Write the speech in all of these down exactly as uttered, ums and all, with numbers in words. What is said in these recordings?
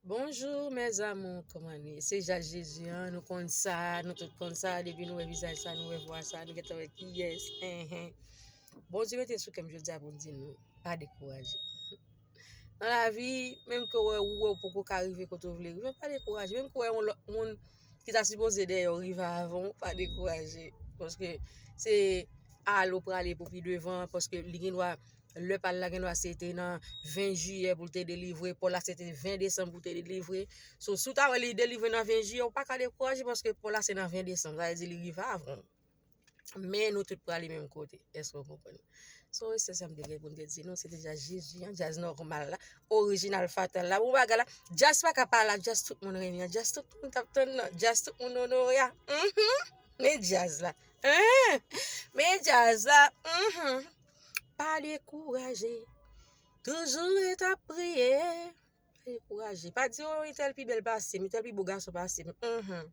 Bonjou mes amours, kòman nou ye? Se Jal Jezi an, nou konn sa, nou tout konn sa, depi nou wè vizaj sa, nou wè vwa sa, nou gentan wè kiyès, enhen. Bondye mete sou kè m jodi a pou m di nou, pa dekouraje. Nan lavi, menm ke w wè ou wè ou poko ka rive kote w vle rive, pa dekouraje. Menm ke w wè yon lòt moun ki ta sipoze dèyè w rive avan w, pa dekouraje. Paske se ale ou prale pou pi devan, paske li gen dwa, lè pa l la gen dwa se te nan ven jiyè pou l te delivre, pa w la se te ven desanm pou l te delivre. So, si w ta wè li delivre nan ven jiyè, ou pa ka dekouraje paske pa w la se nan ven desanm, sa vle di li rive avan w. Men nou tout prale menm kote. Èske w konprann? So, e se sa m te gen pou m te di nou, se te djaz Jezi an, djaz nòmal la, orijinal fatal la. Bon bagay la, djaz pa ka pa la, djaz tout moun renmen an, djaz tout moun t ap tann nan, djaz tout moun onore a. Mhm. Men djaz la. Hein? Men djaz la. Mhm. Pa dekouraje. Toujou ret ap priye. Pa dekouraje. Pa di, "Oh, entèl pi bèl pase m, entèl pi bo gason pase m. Mhm.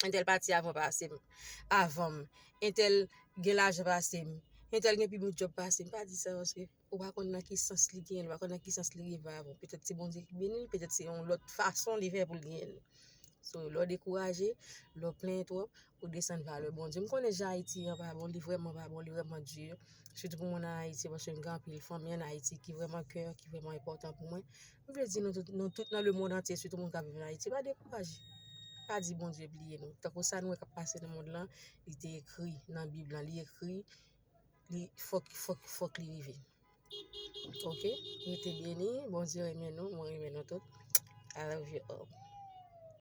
Entèl pati avan pase m, avan m. Entèl gen lajan pase m. Entèl gen pi bon djòb pase m." Pa di sa paske ou pa konn nan ki sans li genyen l, ou pa konn nan ki sans li rive avan w. Petèt se Bondye ki beni l, petèt se yon lòt fason li fè pou l genyen l. So, lè w dekouraje, lè w plenyen twòp, ou desann valè Bondye. M konnen jan Ayiti an pa bon, li vrèman pa bon, li vrèman di. Sitou pou mwen nan Ayiti, paske m gen anpil fanmi an Ayiti ki vrèman kè, ki vrèman enpòtan pou mwen. M vle di nou tout, nou tout nan lemonn antye, sitou moun k ap viv nan Ayiti, pa dekouraje. Pa di Bondye bliye nou. Tankou sa nou wè k ap pase nan mond lan, li te ekri nan Bib lan, li ekri, li fòk, fòk, fòk li rive. Ok? Rete beni, Bondye renmen nou, mwen renmen nou tout. I love you all.